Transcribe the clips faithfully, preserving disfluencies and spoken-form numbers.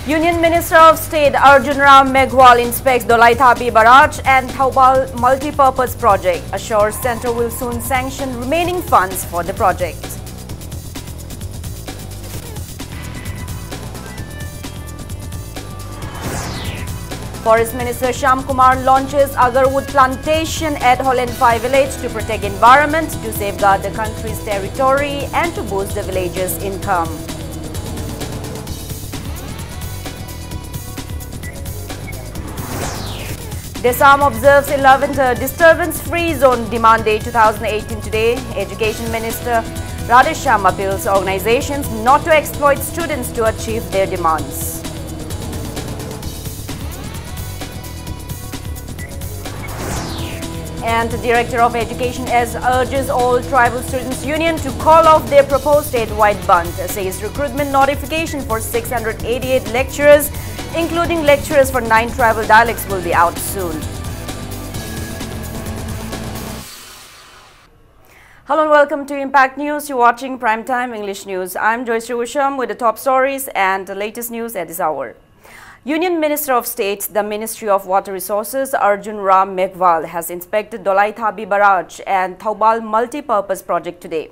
Union Minister of State Arjun Ram Meghwal inspects Dolaithabi Barrage and Thoubal Multipurpose Project, assures centre will soon sanction remaining funds for the project. Forest Minister Shyam Kumar launches agarwood plantation at Holenphai village to protect environment, to safeguard the country's territory and to boost the village's income. DESAM observes eleventh uh, Disturbance Free Zone Demand Day two thousand eighteen today. Education Minister Radheshyam appeals organizations not to exploit students to achieve their demands. And the Director of Education S urges all tribal students union to call off their proposed statewide bandh, says recruitment notification for six hundred eighty-eight lecturers, including lecturers for nine tribal dialects, will be out soon. Hello and welcome to Impact News. You're watching Prime Time English News. I'm Joyce Usham with the top stories and the latest news at this hour. Union Minister of State, the Ministry of Water Resources, Arjun Ram Meghwal, has inspected Dolaithabi Barrage and Thoubal Multi-Purpose Project today.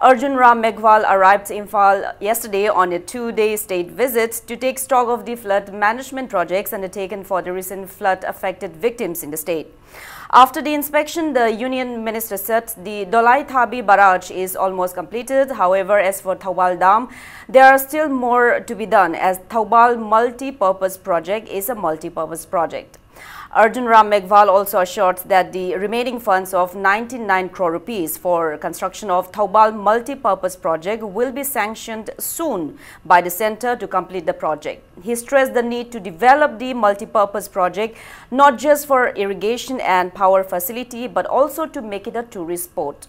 Arjun Ram Meghwal arrived Imphal yesterday on a two-day state visit to take stock of the flood management projects undertaken for the recent flood-affected victims in the state. After the inspection, the Union Minister said the Dolaithabi Barrage is almost completed. However, as for Thoubal Dam, there are still more to be done, as Thoubal Multi-Purpose Project is a multi-purpose project. Arjun Ram Meghwal also assured that the remaining funds of ninety-nine crore rupees for construction of Thoubal Multi-Purpose Project will be sanctioned soon by the centre to complete the project. He stressed the need to develop the multi-purpose project not just for irrigation and power facility, but also to make it a tourist spot.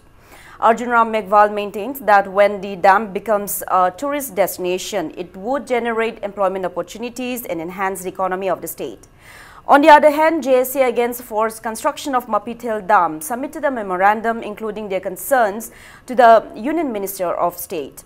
Arjun Ram Meghwal maintains that when the dam becomes a tourist destination, it would generate employment opportunities and enhance the economy of the state. On the other hand, J A C against forced construction of Mapithel Dam submitted a memorandum including their concerns to the Union Minister of State.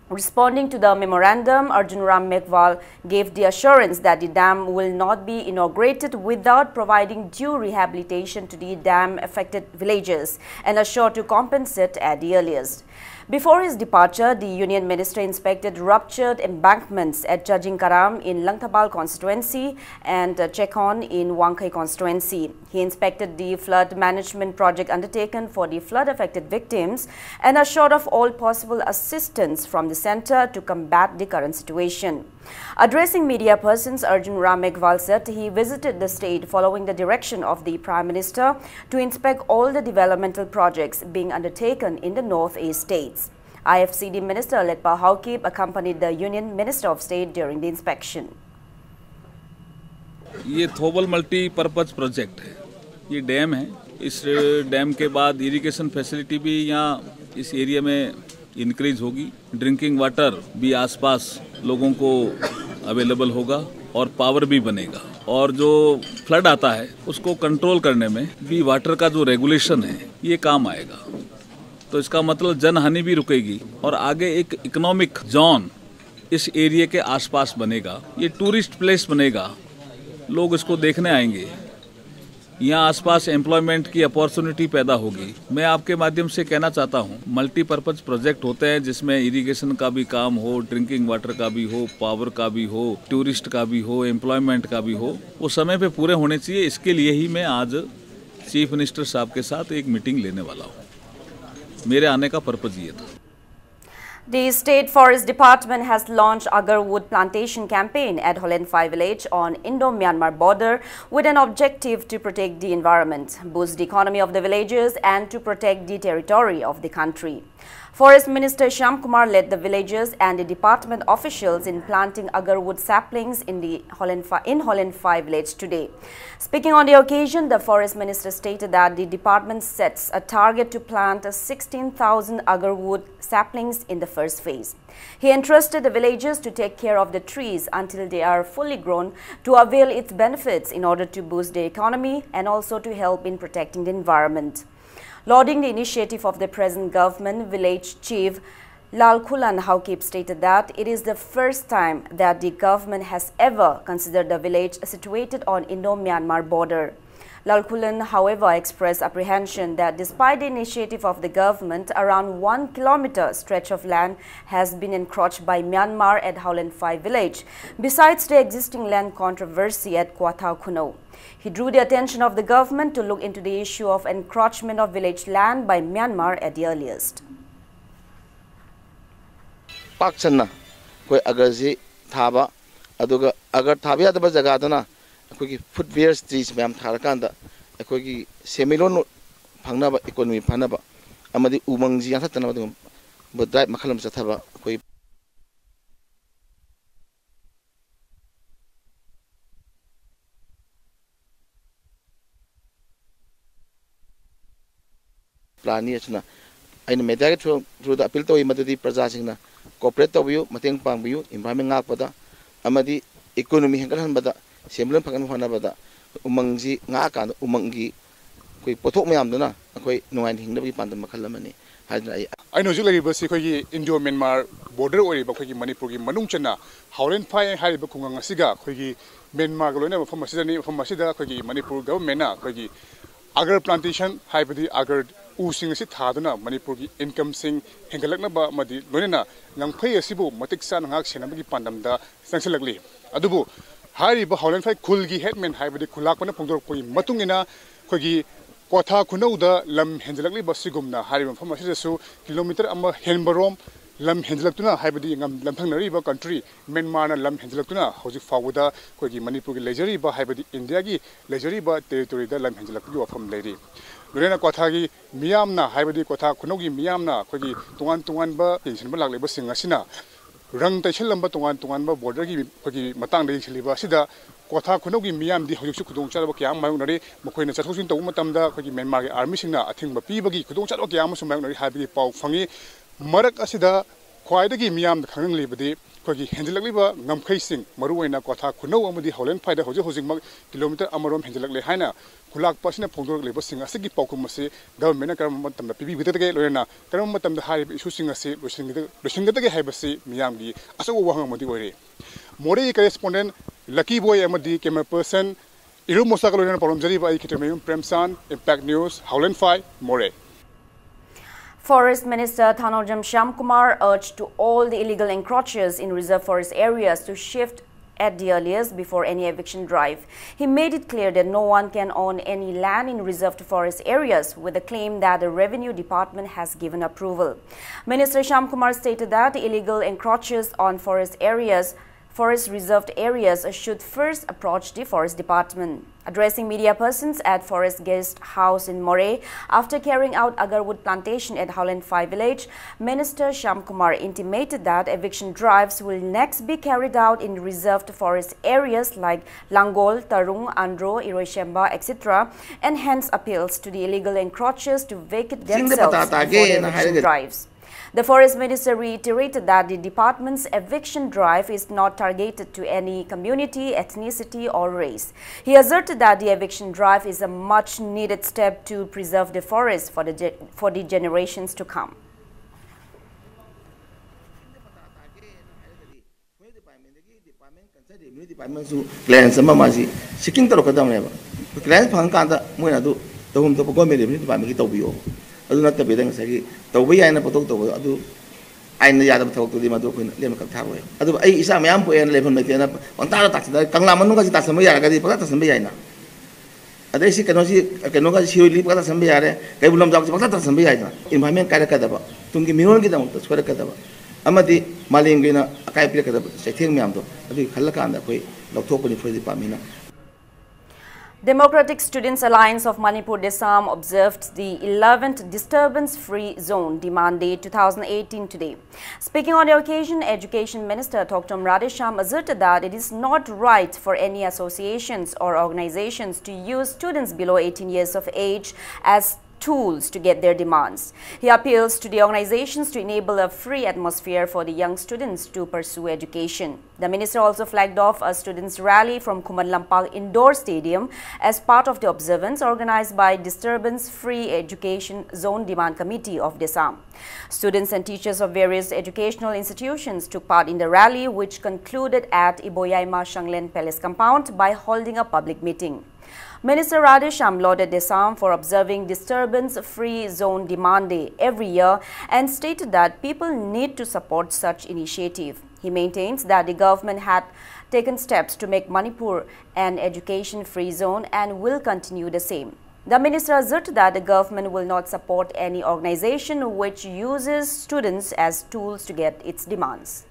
Responding to the memorandum, Arjun Ram Meghwal gave the assurance that the dam will not be inaugurated without providing due rehabilitation to the dam affected villages and assured to compensate at the earliest. Before his departure, the union minister inspected ruptured embankments at Chajingkaram in Langthabal constituency and, uh, Chekhon in Wangkhei constituency. He inspected the flood management project undertaken for the flood affected victims and assured of all possible assistance from the centre to combat the current situation. Addressing media persons, Arjun Ram Meghwal said he visited the state following the direction of the Prime Minister to inspect all the developmental projects being undertaken in the northeast states. I F C D Minister Letpao Haokip accompanied the Union Minister of State during the inspection. ये Thoubal multipurpose project है, ये dam है। इस dam के बाद irrigation facility भी यहाँ इस एरिया में इंक्रीज होगी। ड्रिंकिंग वाटर भी आसपास लोगों को अवेलेबल होगा और पावर भी बनेगा। और जो फ्लड आता है, उसको कंट्रोल करने में भी वाटर का जो रेगुलेशन है, ये काम आएगा। तो इसका मतलब जनहानि भी रुकेगी और आगे एक इकोनॉमिक जोन इस एरिया के आसपास बनेगा। ये टूरिस्ट प्लेस बनेगा, लोग इसको देखने आएंगे। यहाँ आसपास एम्प्लॉयमेंट की अपॉर्चुनिटी पैदा होगी। मैं आपके माध्यम से कहना चाहता हूँ, मल्टीपर्पज प्रोजेक्ट होते हैं जिसमें इरिगेशन का भी काम हो, ड्रिंकिंग वाटर का भी हो, पावर का भी हो, टूरिस्ट का भी हो, एम्प्लॉयमेंट का भी हो, वो समय पे पूरे होने चाहिए। इसके लिए ही मैं आज चीफ मिनिस्टर साहब के साथ एक मीटिंग लेने वाला हूँ। मेरे आने का पर्पज ये था। The State Forest Department has launched agarwood plantation campaign at Holenphai village on Indo-Myanmar border with an objective to protect the environment, boost the economy of the villagers and to protect the territory of the country. Forest Minister Shyam Kumar led the villagers and the department officials in planting agarwood saplings in the Holenphai, in Holenphai village today. Speaking on the occasion, the Forest Minister stated that the department sets a target to plant sixteen thousand agarwood saplings in the first phase. He entrusted the villagers to take care of the trees until they are fully grown to avail its benefits in order to boost the economy and also to help in protecting the environment. Lauding the initiative of the present government, village chief Lalkhulan Haokip stated that it is the first time that the government has ever considered the village situated on Indo-Myanmar border. Lalkhulan, however, expressed apprehension that despite the initiative of the government, around one kilometer stretch of land has been encroached by Myanmar at Howlenphai village, besides the existing land controversy at Kwatha Khunou. He drew the attention of the government to look into the issue of encroachment of village land by Myanmar at the earliest. ꯄꯥꯛ ꯁꯟꯅ ꯑꯩꯈꯣꯏ ꯑꯒꯔꯁꯤ ꯊꯥꯕ, ꯑꯗꯨꯒ ꯑꯒꯔ ꯊꯥꯕ ꯌꯥꯗꯕ ꯖꯒꯥꯗꯅ ꯑꯩꯈꯣꯏꯒꯤ food ꯕꯤꯌꯔꯁ trees ꯃꯌꯥꯝ ꯊꯥꯔꯀꯥꯟꯗ ꯑꯩꯈꯣꯏꯒꯤ ꯁꯦꯟꯃꯤꯠꯂꯣꯟ ꯐꯪꯅꯕ, ꯏꯀꯣꯅꯣꯃꯤ ꯐꯅꯕ ꯑꯃꯗꯤ ꯎꯃꯪꯁꯤ ꯌꯥꯟꯊꯠꯇꯅꯕ ꯑꯗꯨꯒꯨꯝꯕ ꯗ꯭ꯔꯥꯏꯚ ꯃꯈꯜ ꯑꯃ ꯆꯠꯊꯕ ꯑꯩꯈꯣꯏ ꯄ꯭ꯂꯥꯟꯅꯤ꯫ ꯑꯁꯤꯅ ꯑꯩꯅ ꯃꯦꯗꯤꯌꯥꯒꯤ ꯊ꯭ꯔꯨ ꯊ꯭ꯔꯨꯗ ꯑꯄꯤꯜ ꯇꯧꯏ ꯃꯗꯨꯗꯤ ꯄ꯭ꯔꯖꯥꯁꯤꯡꯅ ꯀꯣꯑꯣꯄꯔꯦꯠ ꯇꯧꯕꯤꯌꯨ, ꯃꯇꯦꯡ ꯄꯥꯡꯕꯤꯌꯨ, ꯏꯟꯚꯥꯏꯔꯣꯟꯃꯦꯟ ꯉꯥꯛꯄꯗ ꯑꯃꯗꯤ ꯏꯀꯣꯅꯣꯃꯤ ꯍꯦꯟꯒꯠꯍꯟꯕꯗ, ꯁꯦꯟꯃꯤꯠꯂꯣꯟ ꯐꯒꯠꯅꯕ ꯍꯣꯠꯅꯕꯗ ꯎꯃꯪꯁꯤ ꯉꯥꯛꯑꯀꯥꯟꯗ ꯎꯃꯪꯒꯤ ꯑꯩꯈꯣꯏ ꯄꯣꯠꯊꯣꯛ ꯃꯌꯥꯝꯗꯨꯅ ꯑꯩꯈꯣꯏ ꯅꯨꯡꯉꯥꯏꯅ ꯍꯤꯡꯅꯕꯒꯤ ꯄꯥꯟꯗꯝ ꯃꯈꯜ ꯑꯃꯅꯤ ꯍꯥꯏꯗꯅ ꯑꯩ ꯑꯩꯅ ꯍꯧꯖꯤꯛ ꯂꯩꯔꯤꯕꯁꯤ ꯑꯩꯈꯣꯏꯒꯤ ꯏꯟꯗꯤꯌꯣ ꯃ꯭ꯌꯥꯟꯃꯥꯔ ꯕꯣꯔꯗꯔ ꯑꯣꯏꯔꯤꯕ ꯑꯩꯈꯣꯏꯒꯤ ꯃꯅꯤꯄꯨꯔꯒꯤ ꯃꯅꯨꯡ ꯆꯟꯅ ꯍꯥꯎꯂꯦꯟꯐꯥꯏ ꯍꯥꯏꯔꯤꯕ ꯈꯨꯡꯒꯪ ꯑꯁꯤꯒ ꯑꯩꯈꯣꯏꯒꯤ ꯃ꯭ꯌꯥꯟꯃꯥꯔꯒ ꯂꯣꯏꯅꯕ ꯃꯐꯝ ꯑꯁꯤꯗꯅꯤ꯫ ꯃꯐꯝ ꯑꯁꯤꯗ ꯑꯩꯈꯣꯏꯒꯤ ꯃꯅꯤꯄꯨꯔ ꯒꯚꯔꯟꯃꯦꯟꯅ ꯑꯩꯈꯣꯏꯒꯤ ꯑꯒꯔ ꯄ꯭ꯂꯥꯟꯇꯦꯁꯟ ꯍꯥꯏꯕꯗꯤ ꯑꯒꯔ ꯎꯁꯤꯡ ꯑꯁꯤ ꯊꯥꯗꯨꯅ ꯃꯅꯤꯄꯨꯔꯒꯤ ꯏꯟꯀꯝꯁꯤꯡ ꯍꯦꯟꯒꯠꯂꯛꯅꯕ ꯑꯃꯗꯤ ꯂꯣꯏꯅꯅ ꯂꯝꯐꯩ ꯑꯁꯤꯕꯨ ꯃꯇꯤꯛ ꯆꯥꯅ ꯉꯥꯛ ꯁꯦꯟꯅꯕꯒꯤ ꯄꯥꯟꯗꯝꯗ ꯆꯪꯁꯤꯜꯂꯛꯂꯤ꯫ ꯑꯗꯨꯕꯨ ꯍꯥꯏꯔꯤꯕ ꯍꯥꯎꯂꯦꯟꯐꯥꯏ ꯈꯨꯜꯒꯤ ꯍꯦꯗꯃꯦꯟ ꯍꯥꯏꯕꯗꯤ ꯈꯨꯜꯂꯥꯛꯄꯅ ꯐꯣꯡꯗꯣꯔꯛꯄꯒꯤ ꯃꯇꯨꯡ ꯏꯟꯅ ꯑꯩꯈꯣꯏꯒꯤ ꯀ꯭ꯋꯥꯊꯥ ꯈꯨꯅꯧꯗ ꯂꯝ ꯍꯦꯟꯖꯜꯂꯛꯂꯤꯕ ꯑꯁꯤꯒꯨꯝꯅ ꯍꯥꯏꯔꯤꯕ ꯃꯐꯝ ꯑꯁꯤꯗꯁꯨ ꯀꯤꯂꯣꯃꯤꯇꯔ ꯑꯃ ꯍꯦꯟꯕꯔꯣꯝ ꯂꯝ ꯍꯦꯟꯖꯜꯂꯛꯇꯨꯅ ꯍꯥꯏꯕꯗꯤ ꯉꯝ-, ꯂꯝꯊꯪꯅꯔꯤꯕ ꯀꯟꯇ꯭ꯔꯤ ꯃ꯭ꯌꯥꯟꯃꯥꯔꯅ ꯂꯝ ꯍꯦꯟꯖꯜꯂꯛꯇꯨꯅ ꯍꯧꯖꯤꯛ ꯐꯥꯎꯕꯗ ꯑꯩꯈꯣꯏꯒꯤ ꯃꯅꯤꯄꯨꯔꯒꯤ ꯂꯩꯖꯔꯤꯕ ꯍꯥꯏꯕꯗꯤ ꯏꯟꯗꯤꯌꯥꯒꯤ ꯂꯩꯖꯔꯤꯕ ꯇꯦꯔꯤꯇꯣꯔꯤꯗ ꯂꯝ ꯍꯦꯟꯖꯜꯂꯛꯄꯒꯤ ꯋꯥꯐꯝ ꯂꯩꯔꯤ꯫ ꯂꯣꯏꯅꯅ ꯀ꯭ꯋꯥꯊꯥꯒꯤ ꯃꯤꯌꯥꯝꯅ ꯍꯥꯏꯕꯗꯤ ꯀ꯭ꯋꯥꯊꯥ ꯈꯨꯅꯧꯒꯤ ꯃꯤꯌꯥꯝꯅ ꯑꯩꯈꯣꯏꯒꯤ ꯇꯣꯉꯥꯟ ꯇꯣꯉꯥꯟꯕ ꯌꯦꯡꯁꯤꯟꯕ ꯂꯥꯛꯂꯤꯕꯁꯤꯡ ꯑꯁꯤꯅ ꯔꯪ ꯇꯩꯁꯜꯂꯝꯕ ꯇꯣꯉꯥꯟ ꯇꯣꯉꯥꯟꯕ ꯕꯣꯔꯗꯔꯒꯤ ꯑꯩꯈꯣꯏꯒꯤ ꯃꯇꯥꯡꯗ ꯌꯦꯡꯁꯤꯜꯂꯤꯕ ꯑꯁꯤꯗ ꯀ꯭ꯋꯥꯊꯥ ꯈꯨꯅꯧꯒꯤ ꯃꯤꯌꯥꯝꯗꯤ ꯍꯧꯖꯤꯛꯁꯨ ꯈꯨꯗꯣꯡꯆꯥꯗꯕ ꯀꯌꯥ ꯑꯃ ꯃꯥꯌꯣꯛꯅꯔꯤ꯫ ꯃꯈꯣꯏꯅ ꯆꯠꯊꯣꯛ ꯆꯠꯁꯤꯟ ꯇꯧꯕ ꯃꯇꯝꯗ ꯑꯩꯈꯣꯏꯒꯤ ꯃ꯭ꯌꯥꯟꯃꯥꯔꯒꯤ ꯑꯥꯔꯃꯤꯁꯤꯡꯅ ꯑꯊꯤꯡꯕ ꯄꯤꯕꯒꯤ ꯈꯨꯗꯣꯡꯆꯥꯗꯕ ꯀꯌꯥ ꯑꯃꯁꯨ ꯃꯥꯌꯣꯛꯅꯔꯤ ꯍꯥꯏꯕꯒꯤ ꯄꯥꯎ ꯐꯪꯉꯤ꯫ ꯃꯔꯛ ꯑꯁꯤꯗ ꯈ꯭ꯋꯥꯏꯗꯒꯤ ꯃꯤꯌꯥꯝꯗ ꯈꯪꯍꯟꯂꯤꯕꯗꯤ ꯑꯩꯈꯣꯏꯒꯤ ꯍꯦꯟꯖꯤꯜꯂꯛꯂꯤꯕ ꯉꯝꯈꯩꯁꯤꯡ, ꯃꯔꯨꯑꯣꯏꯅ ꯀ꯭ꯋꯥꯊꯥ ꯈꯨꯅꯧ ꯑꯃꯗꯤ ꯍꯥꯎꯂꯦꯟꯐꯥꯏꯗ ꯍꯧꯖꯤꯛ ꯍꯧꯖꯤꯛꯃꯛ ꯀꯤꯂꯣꯃꯤꯇꯔ ꯑꯃꯔꯣꯝ ꯍꯦꯟꯖꯤꯜꯂꯛꯂꯦ ꯍꯥꯏꯅ ꯈꯨꯂꯥꯛꯄ ꯑꯁꯤꯅ ꯐꯣꯡꯗꯣꯔꯛꯂꯤꯕꯁꯤꯡ ꯑꯁꯤꯒꯤ ꯄꯥꯎꯈꯨꯝ ꯑꯁꯤ ꯒꯚꯔꯟꯃꯦꯟꯠꯅ ꯀꯔꯝꯕ ꯃꯇꯝꯗ ꯄꯤꯕꯤꯒꯗꯒꯦ, ꯂꯣꯏꯅꯅ ꯀꯔꯝꯕ ꯃꯇꯝꯗ ꯍꯥꯏꯔꯤꯕ ꯏꯁꯨꯁꯤꯡ ꯑꯁꯤ ꯂꯣꯏꯁꯤꯟꯒꯗ-, ꯂꯣꯏꯁꯤꯟꯒꯗꯒꯦ ꯍꯥꯏꯕꯁꯤ ꯃꯤꯌꯥꯝꯒꯤ ꯑꯆꯧꯕ ꯋꯥꯍꯪ ꯑꯃꯗꯤ ꯑꯣꯏꯔꯤ꯫ ꯃꯣꯔꯦꯒꯤ ꯀꯔꯦꯁꯄꯣꯟꯗꯦꯟꯠ ꯂꯛꯀꯤ ꯕꯣꯏ ꯑꯃꯗꯤ ꯀꯦꯃꯦꯔꯥ ꯄꯔꯁꯟ ꯏꯔꯨ ꯃꯣꯁꯥꯒ ꯂꯣꯏꯅꯅ ꯄꯥꯎꯗꯝꯖꯔꯤꯕ ꯑꯩ ꯈꯦꯇ꯭ꯔꯤꯃꯌꯨꯝ ꯄ꯭ꯔꯦꯝꯆꯥꯟ, ꯏꯝꯄꯦꯛ ꯅ꯭ꯌꯨꯁ, ꯍꯥꯎꯂꯦꯟꯐꯥꯏ, ꯃꯣꯔꯦ꯫ Forest Minister Thanodjam Shyamkumar urged to all the illegal encroachers in reserve forest areas to shift at the earliest before any eviction drive. He made it clear that no one can own any land in reserved forest areas, with the claim that the Revenue Department has given approval. Minister Shyamkumar stated that illegal encroachers on forest areas, forest reserved areas should first approach the Forest Department. Addressing media persons at Forest Guest House in Moreh, after carrying out agarwood plantation at Howland Five Village, Minister Shyamkumar intimated that eviction drives will next be carried out in reserved forest areas like Langol, Tarung, Andro, Iroishemba, et cetera, and hence appeals to the illegal encroachers to vacate themselves before the eviction drives. The forest minister reiterated that the department's eviction drive is not targeted to any community, ethnicity, or race. He asserted that the eviction drive is a much needed step to preserve the forest for the ge-, for the generations to come. Revenue Department ꯁꯨ clearance ꯑꯃ ꯃꯥꯁꯤ seeking ꯇꯧꯔꯛꯀꯗꯕꯅꯦꯕ꯫ Clearance ꯐꯪꯉꯀꯥꯟꯗ ꯃꯣꯏꯅ ꯑꯗꯨ ꯇꯧꯐꯝ ꯊꯣꯛꯄ Government Revenue Department ꯀꯤ ꯇꯧꯕꯤꯌꯣ꯫ ꯑꯗꯨ ꯅꯠꯇꯕꯤꯗ ꯉꯁꯥꯏꯒꯤ ꯇꯧꯕ ꯌꯥꯏꯅ ꯄꯪꯇꯧ ꯇꯧꯕ ꯑꯗꯨ ꯑꯥꯏꯟꯅ ꯌꯥꯗꯕ ꯊꯕꯛꯇꯨꯗꯤ ꯃꯗꯨ ꯑꯩꯈꯣꯏꯅ ꯂꯦꯝꯅ ꯀꯛꯊꯥꯔꯣꯏ꯫ ꯑꯗꯨꯕꯨ ꯑꯩ ꯏꯆꯥ ꯃꯌꯥꯝ ꯄꯣꯛꯑꯦꯅ ꯂꯩꯐꯝ ꯂꯩꯇꯦꯅ ꯄꯪꯇꯥꯗ ꯇꯥꯁꯤꯟꯅ, ꯀꯪꯂꯥ ꯃꯅꯨꯡꯒꯁꯤ ꯇꯥꯁꯤꯟꯕ ꯌꯥꯔꯒꯗꯤ ꯄꯪꯇꯥ ꯇꯥꯁꯤꯟꯕ ꯌꯥꯏꯅ꯫ ꯑꯗꯩ ꯁꯤ ꯀꯩꯅꯣꯁꯤ, ꯀꯩꯅꯣꯒ ꯁꯤꯔꯣꯏ ꯂꯤꯂꯤ ꯄꯪꯇꯥ ꯇꯥꯁꯤꯟꯕ ꯌꯥꯔꯦ, ꯀꯩꯕꯨꯜ ꯂꯝꯖꯥꯎꯁꯤ ꯄꯪꯇꯥ ꯇꯥꯁꯤꯟꯕ ꯌꯥꯏꯗꯅ꯫ Environment ꯀꯥꯏꯔꯛꯀꯗꯕ, ꯇꯨꯡꯒꯤ ꯃꯤꯔꯣꯟꯒꯤꯗꯃꯛꯇ ꯁꯣꯏꯔꯛꯀꯗꯕ, ꯑꯃꯗꯤ ꯃꯥꯂꯦꯝꯒꯤ ꯑꯣꯏꯅ ꯑꯀꯥꯏꯕ ꯄꯤꯔꯛꯀꯗꯕ ꯆꯩꯊꯦꯡ ꯃꯌꯥꯝꯗꯣ ꯑꯗꯨꯒꯤ ꯈꯜꯂꯀꯥꯟꯗ ꯑꯩꯈꯣꯏ ꯂꯧꯊꯣꯛꯄꯅꯤ Forest Department ꯅ꯫ Democratic Students Alliance of Manipur, DESAM, observed the eleventh Disturbance Free Zone Demand Day two thousand eighteen today. Speaking on the occasion, Education Minister Thokchom Radheshyam asserted that it is not right for any associations or organizations to use students below eighteen years of age as tools to get their demands. He appeals to the organizations to enable a free atmosphere for the young students to pursue education. The minister also flagged off a students' rally from Khuman Lampak Indoor Stadium as part of the observance organized by Disturbance Free Education Zone Demand Committee of DESAM. Students and teachers of various educational institutions took part in the rally, which concluded at Iboyaima Shanglen Palace compound by holding a public meeting. Minister Radheshyam lauded DESAM for observing Disturbance Free Zone Demand Day every year and stated that people need to support such initiative. He maintains that the government had taken steps to make Manipur an education-free zone and will continue the same. The minister asserted that the government will not support any organization which uses students as tools to get its demands.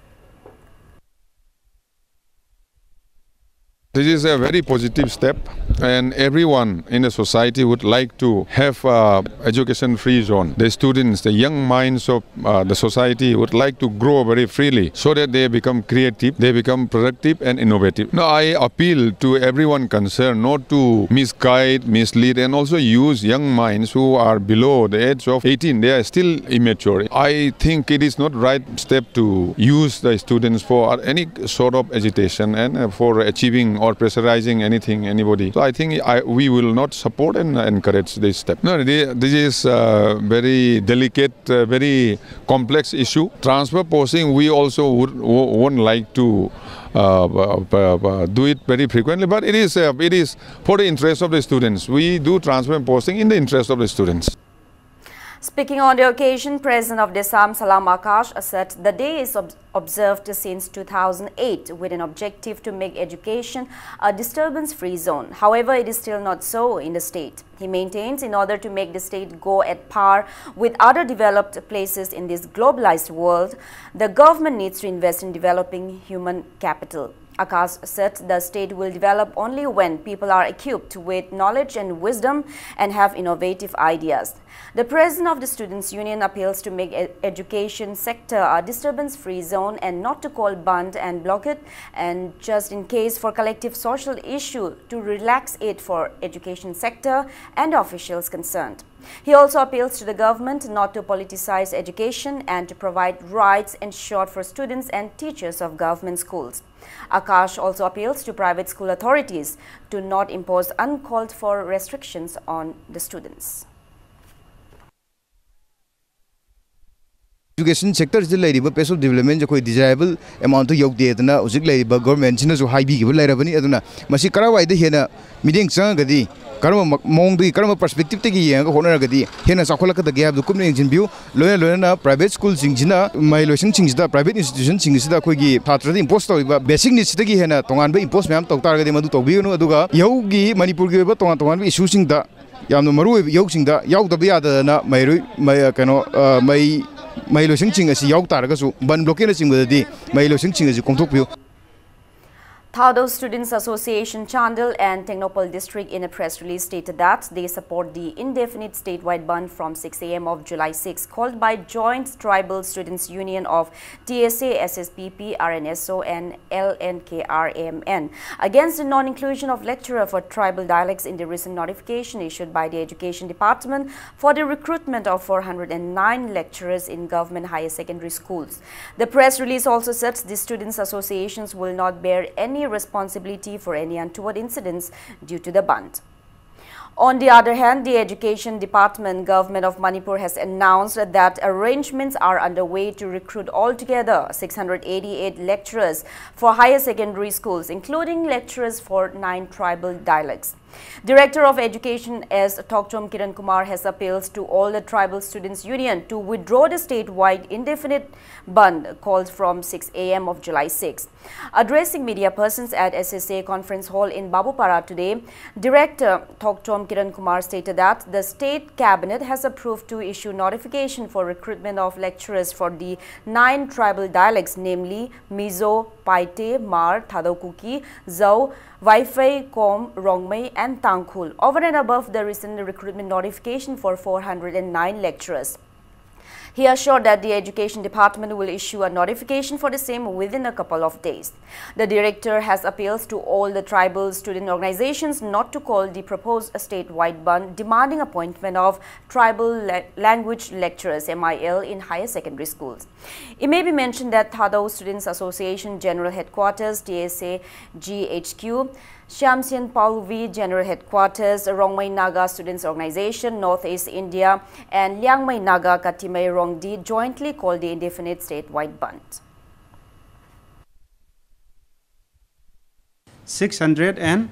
This is a very positive step, and everyone in the society would like to have a education-free zone. The students, the young minds of uh, the society would like to grow very freely so that they become creative, they become productive and innovative. Now, I appeal to everyone concerned not to misguide, mislead, and also use young minds who are below the age of eighteen. They are still immature. I think it is not right step to use the students for any sort of agitation and uh, for achieving or pressurizing anything, anybody. So I think I, we will not support and encourage this step. No, this is a very delicate, uh, very complex issue. Transfer posting, we also would, won't like to uh, uh, uh, do it very frequently, but it is, uh, it is for the interest of the students. We do transfer posting in the interest of the students. Speaking on the occasion, President of DESAM Salam Akash said the day is ob- observed since two thousand eight with an objective to make education a disturbance-free zone. However, it is still not so in the state. He maintains in order to make the state go at par with other developed places in this globalized world, the government needs to invest in developing human capital. Akash said the state will develop only when people are equipped with knowledge and wisdom and have innovative ideas. The president of the Students' Union appeals to make e- education sector a disturbance-free zone and not to call bandh and block it, and just in case for collective social issue to relax it for education sector and officials concerned. He also appeals to the government not to politicize education and to provide rights ensured for students and teachers of government schools. Akash also appeals to private school authorities to not impose uncalled for restrictions on the students. Education sector ꯁꯤꯗ ꯂꯩꯔꯤꯕ pace of development ꯑꯩꯈꯣꯏ desirable amount ꯇ ꯌꯧꯗꯦꯗꯅ ꯍꯧꯖꯤꯛ ꯂꯩꯔꯤꯕ government ꯁꯤꯅꯁꯨ ꯍꯥꯏꯕꯤꯈꯤꯕ ꯂꯩꯔꯕꯅꯤ꯫ ꯑꯗꯨꯅ ꯃꯁꯤ ꯀꯔꯥꯏꯋꯥꯏꯗ ꯍꯦꯟꯅ ꯃꯤꯠꯌꯦꯡ ꯆꯪꯉꯒꯗꯤ, ꯀꯔꯝꯕ ꯃ- ꯃꯑꯣꯡꯗꯒꯤ, ꯀꯔꯝꯕ perspective ꯇꯒꯤ ꯌꯦꯡꯉꯒ ꯍꯣꯠꯅꯔꯒꯗꯤ ꯍꯦꯟꯅ ꯆꯥꯎꯈꯠꯂꯛꯀꯗꯒꯦ ꯍꯥꯏꯕꯗꯨ ꯀꯨꯞꯅ ꯌꯦꯡꯁꯤꯟꯕꯤꯌꯨ꯫ ꯂꯣꯏꯅ ꯂꯣꯏꯅꯅ private school ꯁꯤꯡꯁꯤꯅ ꯃꯍꯩꯂꯣꯏꯁꯪꯁꯤꯡꯁꯤꯗ, private institution ꯁꯤꯡꯁꯤꯗ ꯑꯩꯈꯣꯏꯒꯤ ꯁꯥꯇ꯭ꯔꯗ impose ꯇꯧꯔꯤꯕ basic needs ꯁꯤꯗꯒꯤ ꯍꯦꯟꯅ ꯇꯣꯉꯥꯟꯕ impose ꯃꯌꯥꯝ ꯇꯧ ꯇꯥꯔꯒꯗꯤ ꯃꯗꯨ ꯇꯧꯕꯤꯒꯅꯨ꯫ ꯑꯗꯨꯒ ꯏꯍꯧꯒꯤ, ꯃꯅꯤꯄꯨꯔꯒꯤ ꯑꯣꯏꯕ ꯇꯣꯉꯥꯟ ꯇꯣꯉꯥꯟꯕ issue ꯁꯤꯡꯗ ꯌꯥꯝꯅ ꯃꯔꯨꯑꯣꯏꯕ ꯏꯍꯧꯁꯤꯡꯗ ꯌꯥꯎꯗꯕ ꯌꯥꯗꯗꯅ ꯃꯍꯩꯔꯣꯏ, ꯃꯍꯩ-, ꯀꯩꯅꯣ, ꯑ, ꯃꯍꯩ-, ꯃꯍꯩꯂꯣꯏꯁꯪꯁꯤꯡ ꯑꯁꯤ ꯌꯥꯎ ꯇꯥꯔꯒꯁꯨ ꯕꯟ blockade ꯅꯆꯤꯡꯕꯗꯗꯤ ꯃꯍꯩꯂꯣꯏꯁꯪꯁꯤꯡ ꯑꯁꯤ ꯀꯣꯝꯊꯣꯛꯄꯤꯌꯨ꯫ Thadou Students Association Chandel and Tengnoupal District in a press release stated that they support the indefinite statewide bandh from six a m of July six, called by Joint Tribal Students Union of T S A, S S P P, R N S O and L N K R M N against the non-inclusion of lecturer for tribal dialects in the recent notification issued by the Education Department for the recruitment of four hundred and nine lecturers in government higher secondary schools. The press release also said the students' associations will not bear any responsibility for any untoward incidents due to the bandh. On the other hand, the Education Department, Government of Manipur, has announced that arrangements are underway to recruit altogether six hundred eighty-eight lecturers for higher secondary schools, including lecturers for nine tribal dialects. Director of Education S Thokchom Kiran Kumar has appealed to all the Tribal Students Union to withdraw the statewide indefinite bandh called from six a m of July six. Addressing media persons at S S A Conference Hall in Babupara today, Director Thokchom Kiran Kumar stated that the state cabinet has approved to issue notification for recruitment of lecturers for the nine tribal dialects, namely Mizo, Paite, Hmar, Thadou Kuki, Zou, Vaiphei, Kom, Rongmei and Tangkhul, over and above the recent recruitment notification for four hundred and nine lecturers. He assured that the Education Department will issue a notification for the same within a couple of days. The director has appealed to all the tribal student organizations not to call the proposed statewide bandh demanding appointment of tribal la- language lecturers, M I L, in higher secondary schools. It may be mentioned that Thadou Students Association General Headquarters, T S A G H Q, Shyamsen Pahlavi General Headquarters, Rongmei Naga Students Organization, Northeast India, and Liangmei Naga Katimei Rongdi jointly called the indefinite statewide bandh. Six hundred and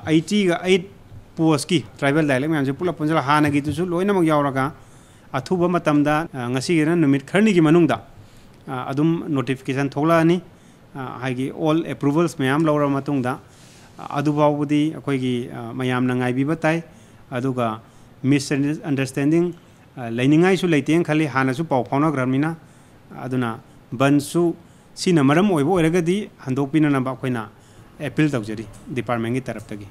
eighty eight postꯀꯤ tribal dialect ꯃꯌꯥꯝꯁꯦ ꯄꯨꯂꯞ ꯄꯨꯟꯁꯤꯜꯂꯒ ꯍꯥꯟꯅꯒꯤꯗꯨꯁꯨ ꯂꯣꯏꯅꯃꯛ ꯌꯥꯎꯔꯒ ꯑꯊꯨꯕ ꯃꯇꯝꯗ ꯉꯁꯤꯒꯤꯅ ꯅꯨꯃꯤꯠ ꯈꯔꯅꯤꯒꯤ ꯃꯅꯨꯡꯗ ꯑꯗꯨꯝ notification ꯊꯣꯛꯂꯛꯑꯅꯤ꯫ ꯍꯥꯏꯗꯤ all approvals ꯃꯌꯥꯝ ꯂꯧꯔꯕ ꯃꯇꯨꯡꯗ ꯑꯗꯨꯐꯥꯎꯕꯗꯤ ꯑꯩꯈꯣꯏꯒꯤ ꯃꯌꯥꯝꯅ ꯉꯥꯏꯕꯤꯕ ꯇꯥꯏ꯫ ꯑꯗꯨꯒ misunderstanding ꯂꯩꯅꯤꯡꯉꯥꯏꯁꯨ ꯂꯩꯇꯦꯅ ꯈꯜꯂꯤ, ꯍꯥꯟꯅꯁꯨ ꯄꯥꯎ ꯐꯥꯎꯅꯈ꯭ꯔꯕꯅꯤꯅ꯫ ꯑꯗꯨꯅ ꯕꯟꯁꯨ ꯁꯤꯅ ꯃꯔꯝ ꯑꯣꯏꯕ ꯑꯣꯏꯔꯒꯗꯤ ꯍꯟꯗꯣꯛꯄꯤꯅꯅꯕ ꯑꯩꯈꯣꯏꯅ appeal ꯇꯧꯖꯔꯤ departmentꯀꯤ ꯇꯔꯞꯇꯒꯤ꯫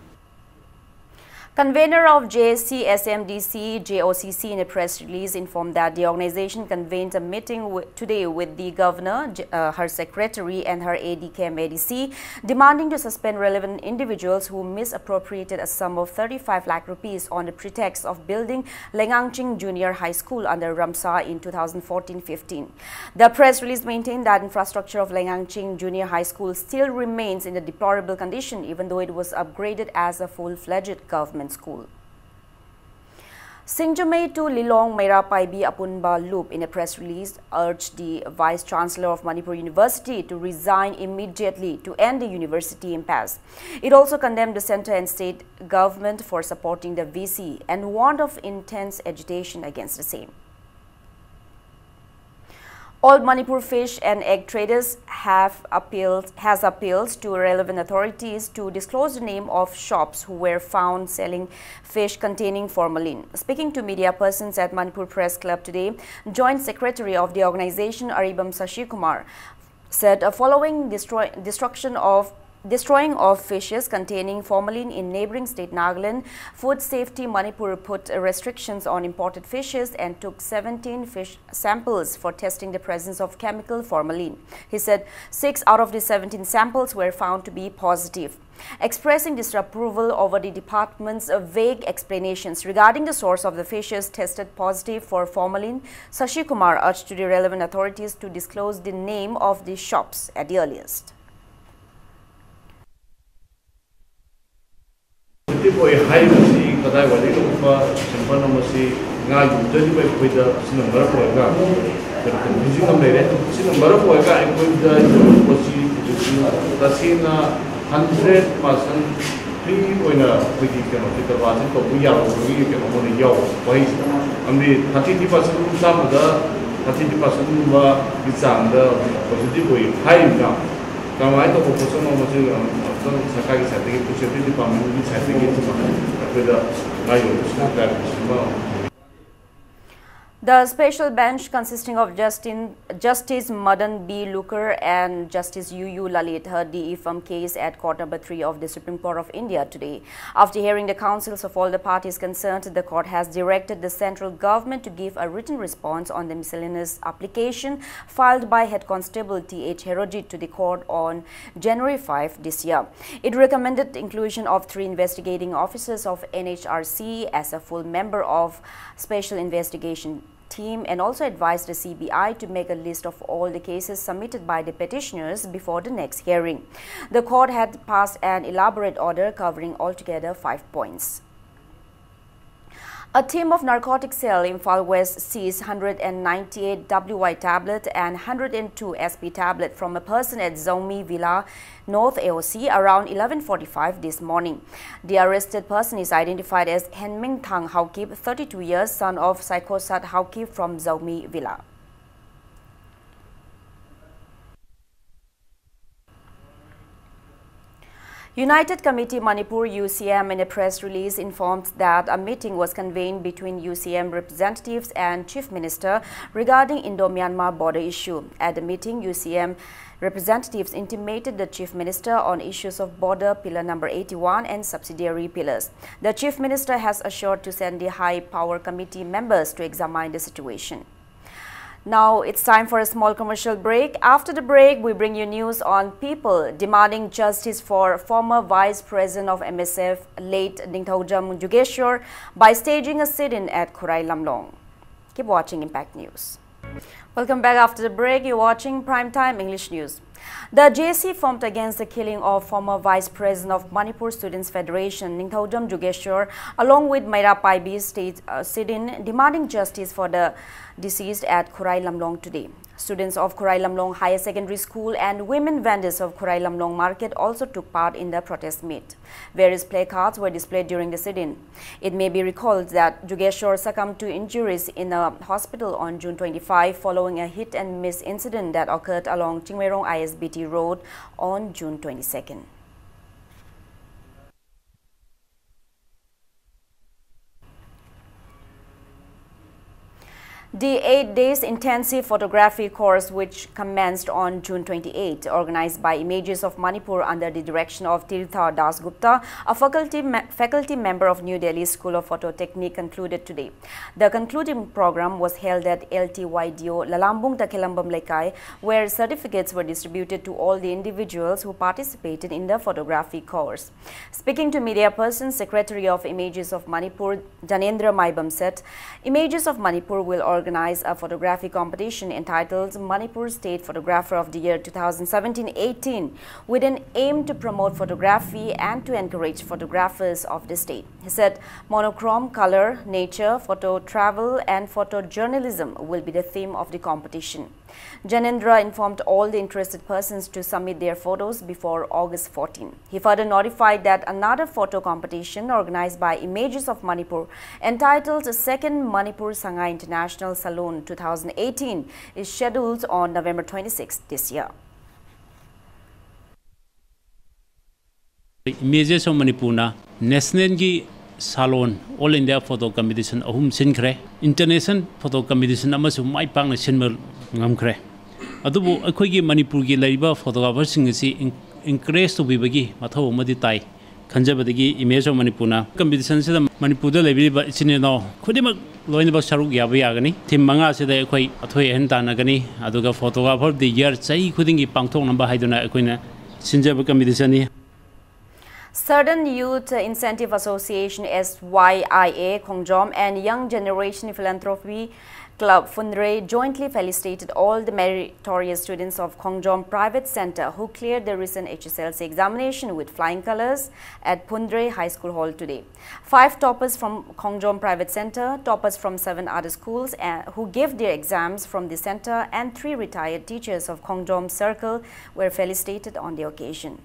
Convener of J A C S M D C J O C C in a press release informed that the organization convened a meeting w- today with the governor, J- uh, her secretary, and her A D K M A D C, demanding to suspend relevant individuals who misappropriated a sum of thirty-five lakh rupees on the pretext of building Lengangching Junior High School under Ramsa in two thousand fourteen fifteen. The press release maintained that infrastructure of Lengangching Junior High School still remains in a deplorable condition, even though it was upgraded as a full-fledged government school. Singjamei to Lilong Meira Paibi Apunba Loop, in a press release, urged the Vice Chancellor of Manipur University to resign immediately to end the university impasse. It also condemned the centre and state government for supporting the V C and warned of intense agitation against the same. All Manipur fish and egg traders have appealed has appealed to relevant authorities to disclose the name of shops who were found selling fish containing formalin. Speaking to media persons at Manipur Press Club today, Joint Secretary of the organization Aribam Sashi Kumar said, uh, following destroy, destruction of Destroying of fishes containing formalin in neighboring state Nagaland, Food Safety Manipur put restrictions on imported fishes and took seventeen fish samples for testing the presence of chemical formalin. He said six out of the seventeen samples were found to be positive. Expressing disapproval over the department's vague explanations regarding the source of the fishes tested positive for formalin, Sashi Kumar urged to the relevant authorities to disclose the name of the shops at the earliest. Positive ꯑꯣꯏ ꯍꯥꯏꯔꯤꯕꯁꯤ ꯀꯗꯥꯏꯋꯥꯏꯗꯒꯤ ꯂꯧꯕ ꯁꯦꯝꯄꯜꯅꯣ? ꯃꯁꯤ ꯉꯥ ꯌꯣꯟꯖꯔꯤꯕ ꯑꯩꯈꯣꯏꯗ ꯁꯤꯅ ꯃꯔꯝ ꯑꯣꯏꯔꯒ ꯀꯩꯅꯣ ꯀꯟꯐ꯭ꯌꯨꯖꯤꯡ ꯑꯃ ꯂꯩꯔꯦ꯫ ꯁꯤꯅ ꯃꯔꯝ ꯑꯣꯏꯔꯒ ꯑꯩꯈꯣꯏꯗ ꯌꯣꯟꯕ ꯄꯣꯠꯁꯤ ꯍꯧꯖꯤꯛꯁꯤ ꯇꯁꯦꯡꯅ ꯍꯟꯗ꯭ꯔꯦꯠ ꯄꯥꯔꯁꯦꯟ ꯐ꯭ꯔꯤ ꯑꯣꯏꯅ ꯑꯩꯈꯣꯏꯒꯤ ꯀꯩꯅꯣꯁꯤ ꯀꯔꯕꯥꯔꯁꯤ ꯇꯧꯕ ꯌꯥꯔꯣꯏꯕꯒꯤ ꯀꯩꯅꯣ ꯑꯃ ꯌꯥꯎꯕ ꯋꯥꯍꯩꯁꯤꯗ꯫ ꯑꯃꯗꯤ ꯊꯥꯔꯇꯤ ꯊ꯭ꯔꯤ ꯄꯥꯔꯁꯦꯟ ꯆꯥꯝꯃꯗ ꯊꯥꯔꯇꯤ ꯊ꯭ꯔꯤ ꯄꯥꯔꯁꯦꯟꯒꯨꯝꯕ ꯆꯥꯡꯗ ꯍꯧꯖꯤꯛ ꯄꯣꯖꯤꯇꯤꯚ ꯑꯣꯏ ꯍꯥꯏꯔꯤꯕꯅ ꯀꯃꯥꯏꯅ ꯇꯧꯕ ꯄꯣꯠꯁꯛꯅꯣ? ꯃꯁꯤ ꯑꯃꯨꯛꯇꯪ ꯁꯔꯀꯥꯔꯒꯤ ꯁꯥꯏꯠꯇꯒꯤ, ꯐꯨꯗ ꯁꯦꯐꯇꯤ ꯗꯤꯄꯥꯔꯠꯃꯦꯟꯒꯤ ꯁꯥꯏꯠꯇꯒꯤ ꯑꯩꯈꯣꯏꯗ ꯉꯥ ꯌꯣꯟꯕꯁꯤꯡ ꯀꯥꯏꯕꯁꯤꯃ The special bench, consisting of Justin, Justice Madan B Lukur and Justice U U Lalit, heard the Ifam case at Court Number Three of the Supreme Court of India today. After hearing the counsels of all the parties concerned, the court has directed the central government to give a written response on the miscellaneous application filed by Head Constable T H Herojit to the court on January five this year. It recommended inclusion of three investigating officers of N H R C as a full member of Special Investigation Team and also advised the C B I to make a list of all the cases submitted by the petitioners before the next hearing. The court had passed an elaborate order covering altogether five points. A team of Narcotic Cell Imphal West seized hundred and ninety-eight W Y tablet and hundred and two S P tablet from a person at Zomi Villa, North A O C, around eleven forty-five this morning. The arrested person is identified as Henming Thang Haokip, thirty-two years, son of Saikosat Haokip from Zomi Villa. United Committee Manipur, U C M, in a press release informed that a meeting was convened between U C M representatives and Chief Minister regarding Indo-Myanmar border issue. At the meeting, U C M representatives intimated the Chief Minister on issues of border pillar number eighty-one and subsidiary pillars. The Chief Minister has assured to send the High Power Committee members to examine the situation. Now it's time for a small commercial break. After the break, we bring you news on people demanding justice for former Vice President of M S F, late Ningthoujam Jugeshwar, by staging a sit-in at Khurai Lamlong. Keep watching Impact News. Welcome back. After the break, you're watching Prime Time English News. The J C formed against the killing of former Vice President of Manipur Students Federation, Ningthoujam Jugeshwar, along with Meira Paibi, staged a sit-in demanding justice for the deceased at Khurai Lamlong today. Students of Khurai Lamlong Higher Secondary School and women vendors of Khurai Lamlong Market also took part in the protest meet. Various placards were displayed during the sit-in. It may be recalled that Jugeshwar succumbed to injuries in a hospital on June twenty-five following a hit-and-miss incident that occurred along Chingmeirong I S B T Road on June twenty-second. The eight days intensive photography course, which commenced on June twenty-eight, organized by Images of Manipur under the direction of Tirtha Dasgupta, a faculty, me- faculty member of New Delhi School of Photo Technique, concluded today. The concluding program was held at L T Y D O Lalambung Takhelambam Lekai, where certificates were distributed to all the individuals who participated in the photography course. Speaking to media persons, Secretary of Images of Manipur, Janendra Maibam, said Images of Manipur will organize a photography competition entitled Manipur State Photographer of the Year two thousand seventeen eighteen, with an aim to promote photography and to encourage photographers of the state. He said monochrome, color, nature, photo travel, and photojournalism will be the theme of the competition. Janendra informed all the interested persons to submit their photos before August fourteen. He further notified that another photo competition organized by Images of Manipur, entitled Second Manipur Sangai International Salon two thousand eighteen, is scheduled on November twenty-sixth this year. Images of ꯃꯅꯤꯄꯨꯔꯅ ꯅꯦꯁꯅꯦꯜꯒꯤ ꯁꯥꯂꯣꯟ all India photo competition ꯑꯍꯨꯝ ꯁꯤꯟꯈ꯭ꯔꯦ꯫ International photo competition ꯑꯃꯁꯨ ꯃꯥꯏ ꯄꯥꯛꯅ ꯁꯤꯟꯕ ꯉꯝꯈ꯭ꯔꯦ꯫ ꯑꯗꯨꯕꯨ ꯑꯩꯈꯣꯏꯒꯤ ꯃꯅꯤꯄꯨꯔꯒꯤ ꯂꯩꯔꯤꯕ ꯐꯣꯇꯣꯒ꯭ꯔꯥꯐꯔꯁꯤꯡ ꯑꯁꯤ ꯏꯟꯀꯔꯦꯖ ꯇꯧꯕꯤꯕꯒꯤ ꯃꯊꯧ ꯑꯃꯗꯤ ꯇꯥꯏ꯫ ꯈꯟꯖꯕꯗꯒꯤ Image of ꯃꯅꯤꯄꯨꯔꯅ ꯀꯝꯄꯤꯇꯤꯁꯟꯁꯤꯗ ꯃꯅꯤꯄꯨꯔꯗ ꯂꯩꯕꯤꯔꯤꯕ ꯏꯆꯤꯟ ꯏꯅꯥꯎ ꯈꯨꯗꯤꯡꯃꯛ ꯂꯣꯏꯅꯃꯛ ꯁꯔꯨꯛ ꯌꯥꯕ ꯌꯥꯒꯅꯤ꯫ ꯊꯤꯝ ꯃꯉꯥꯁꯤꯗ ꯑꯩꯈꯣꯏ ꯑꯊꯣꯏ ꯑꯍꯦꯟ ꯇꯥꯟꯅꯒꯅꯤ꯫ ꯑꯗꯨꯒ Photographer of the Year ꯆꯍꯤ ꯈꯨꯗꯤꯡꯒꯤ ꯄꯥꯡꯊꯣꯛꯅꯕ ꯍꯥꯏꯗꯨꯅ ꯑꯩꯈꯣꯏꯅ ꯁꯤꯟꯖꯕ ꯀꯝꯄꯤꯇꯤꯁꯟꯅꯤ꯫ Southern Youth Incentive Association, S Y I A, Khongjom and Young Generation Philanthropy Club Phunre jointly felicitated all the meritorious students of Khongjom Private Center who cleared the recent H S L C examination with flying colors at Phunre High School Hall today. Five toppers from Khongjom Private Center, toppers from seven other schools, uh, who gave their exams from the center, and three retired teachers of Khongjom Circle were felicitated on the occasion.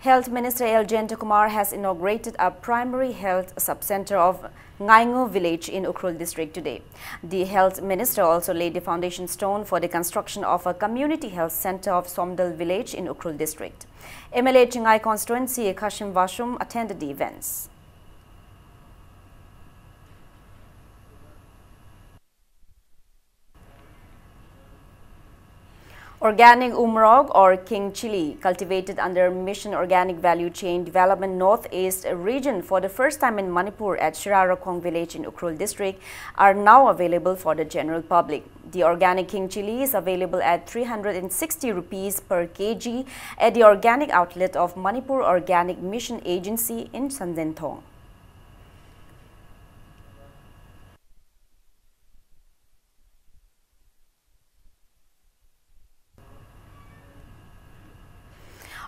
Health Minister L Jayantakumar has inaugurated a primary health sub-center of Ngaingu village in Ukhrul district today. The health minister also laid the foundation stone for the construction of a community health center of Somdal village in Ukhrul district. M L A Chingai constituency Khashim Vashum attended the events. Organic umrog or king chili, cultivated under Mission Organic Value Chain Development Northeast Region for the first time in Manipur at Shirarakhong village in Ukhrul district, are now available for the general public. The organic king chili is available at three hundred and sixty rupees per K G at the organic outlet of Manipur Organic Mission Agency in Sandenthong.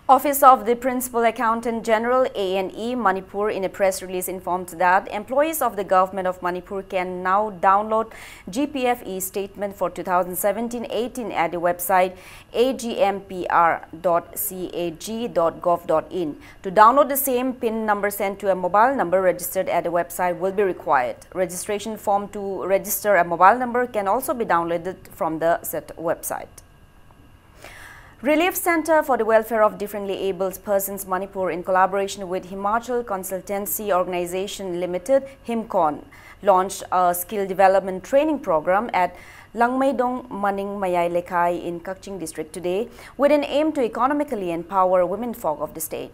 Office of the Principal Accountant General, A and E, Manipur, in a press release informed that employees of the Government of Manipur can now download G P F E statement for two thousand seventeen eighteen at the website A G M P R dot C A G dot gov dot in. To download the same, pin number sent to a mobile number registered at the website will be required. Registration form to register a mobile number can also be downloaded from the said website. Relief Centre for the Welfare of Differently Abled Persons Manipur, in collaboration with Himachal Consultancy Organisation Limited, HIMCON, launched a skill development training programme at Langmeidong Maning Mayai Lekhai in Kakching district today, with an aim to economically empower womenfolk of the state.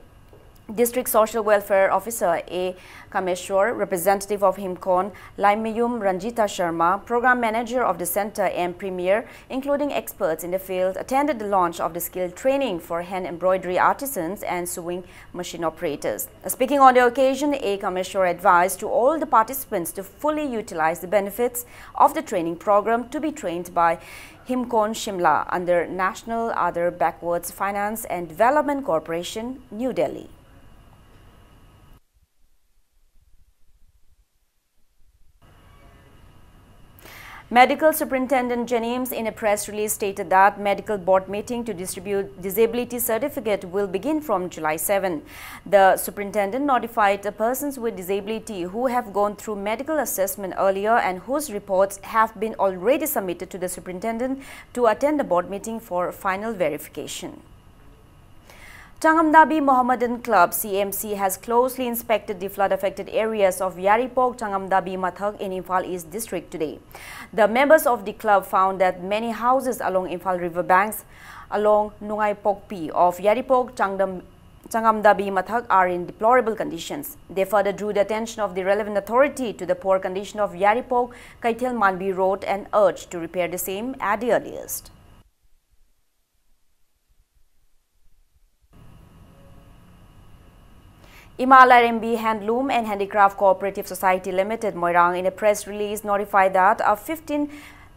District Social Welfare Officer A Kameshwar, representative of HIMCON, Laimeyum Ranjita Sharma, Program Manager of the Centre, M Premier, including experts in the field, attended the launch of the skill training for hand embroidery artisans and sewing machine operators. Speaking on the occasion, A Kameshwar advised to all the participants to fully utilize the benefits of the training programme to be trained by HIMCON Shimla under National Other Backwards Finance and Development Corporation, New Delhi. Medical Superintendent JNIMS, in a press release, stated that medical board meeting to distribute disability certificate will begin from July seven. The superintendent notified the persons with disability who have gone through medical assessment earlier and whose reports have been already submitted to the superintendent to attend the board meeting for final verification. Changamdabi Mohammedan Club, C M C, has closely inspected the flood-affected areas of Yaripok, Changamdabi Mathak in Imphal East District today. The members of the club found that many houses along Imphal river banks, along Nungai Pokpi of Yaripok, Changdam, Changamdabi Mathak, are in deplorable conditions. They further drew the attention of the relevant authority to the poor condition of Yaripok, Kaithel Manbi Road and urged to repair the same at the earliest. Ima Lairembi Handloom and Handicraft Cooperative Society Limited, Moirang, in a press release, notified that a fifteen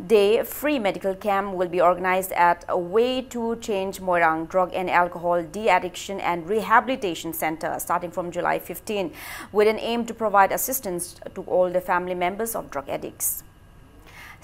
day free medical camp will be organized at Way to Change Moirang Drug and Alcohol De-Addiction and Rehabilitation Center starting from July fifteen, with an aim to provide assistance to all the family members of drug addicts.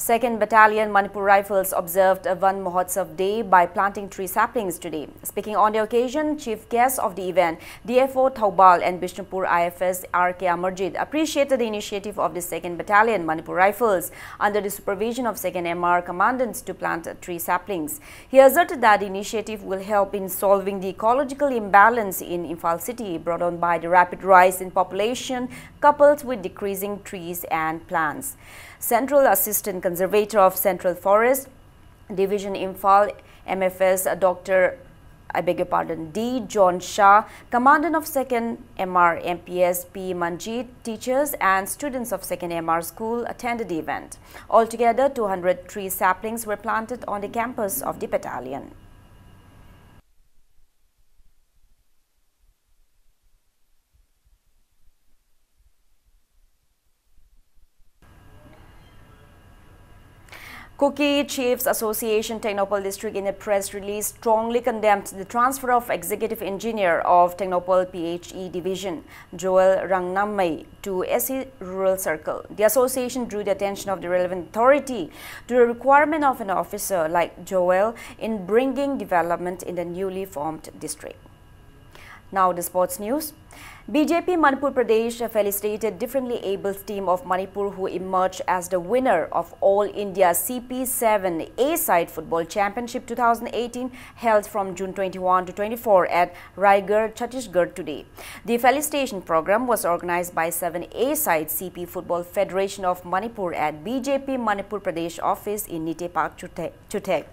Second Battalion Manipur Rifles observed a Van Mahotsav Day by planting tree saplings today. Speaking on the occasion, chief guest of the event, D F O Thoubal and Bishnupur I F S R K Amarjit, appreciated the initiative of the Second Battalion Manipur Rifles under the supervision of Second M R commandants to plant tree saplings. He asserted that the initiative will help in solving the ecological imbalance in Imphal city brought on by the rapid rise in population coupled with decreasing trees and plants. Central Assistant Conservator of Central Forest Division, Imphal, M F S, Doctor, I beg your pardon, D John Shah, Commandant of Second M R M P S P Manjeet, teachers and students of Second M R school attended the event. Altogether, two hundred tree saplings were planted on the campus of the battalion. Kuki Chiefs Association Tengnoupal District, in a press release, strongly condemned the transfer of Executive Engineer of Tengnoupal P H E Division, Joel Rangnamei, to S C Rural Circle. The association drew the attention of the relevant authority to the requirement of an officer like Joel in bringing development in the newly formed district. Now the sports news. B J P Manipur Pradesh felicitated differently abled team of Manipur who emerged as the winner of All India C P seven A-side Football Championship two thousand eighteen, held from June twenty-one to twenty-four at Raigarh, Chhattisgarh today. The felicitation program was organized by seven A-side C P Football Federation of Manipur at B J P Manipur Pradesh office in Nite Park, Chute- Chuthek.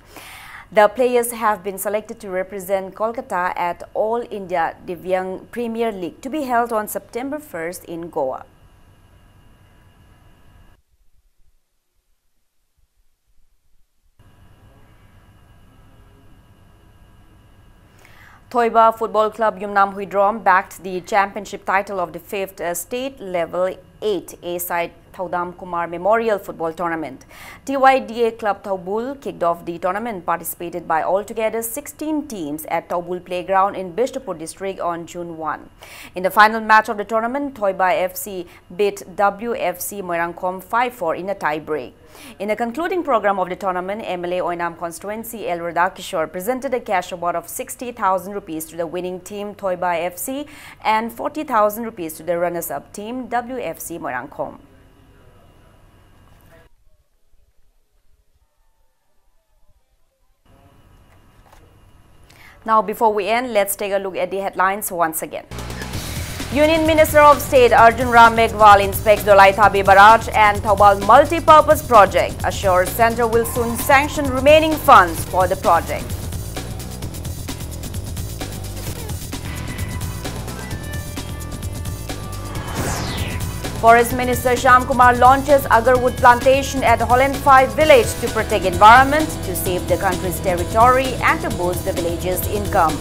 The players have been selected to represent Kolkata at All India Divyang Premier League to be held on September first in Goa. Thoiba Football Club Yumnam Huidrom bagged the championship title of the fifth, uh, state level eight A-side Thoudam Kumar Memorial Football Tournament. T Y D A Club Thoubal kicked off the tournament, participated by altogether sixteen teams, at Thoubal Playground in Bishnupur district on June one. In the final match of the tournament, Thoibai F C beat W F C Moirangkhom five four in a tie break. In the concluding program of the tournament, M L A Oinam constituency L Radhakishore presented a cash award of sixty thousand rupees to the winning team Thoibai F C and forty thousand rupees to the runners-up team W F C Moirangkhom. Now, before we end, let's take a look at the headlines once again. Union Minister of State Arjun Ram Meghwal inspects Dolaithabi Barrage and Thoubal Multi-Purpose Project, assures Centre will soon sanction remaining funds for the project. Forest Minister Shyam Kumar launches agarwood plantation at Holland five village to protect environment, to save the country's territory and to boost the village's income.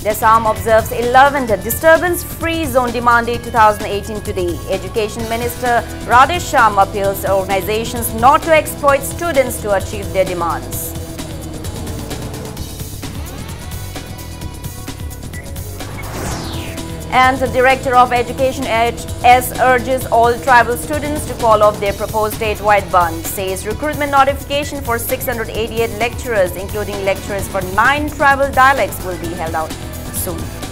The Assam observes eleventh Disturbance Free Zone Demand Day two thousand eighteen today. Education Minister Radhe Shyam appeals organizations not to exploit students to achieve their demands. And the Director of Education, H S, urges all tribal students to call off their proposed statewide bandh, says recruitment notification for six hundred eighty-eight lecturers, including lecturers for nine tribal dialects, will be held out soon.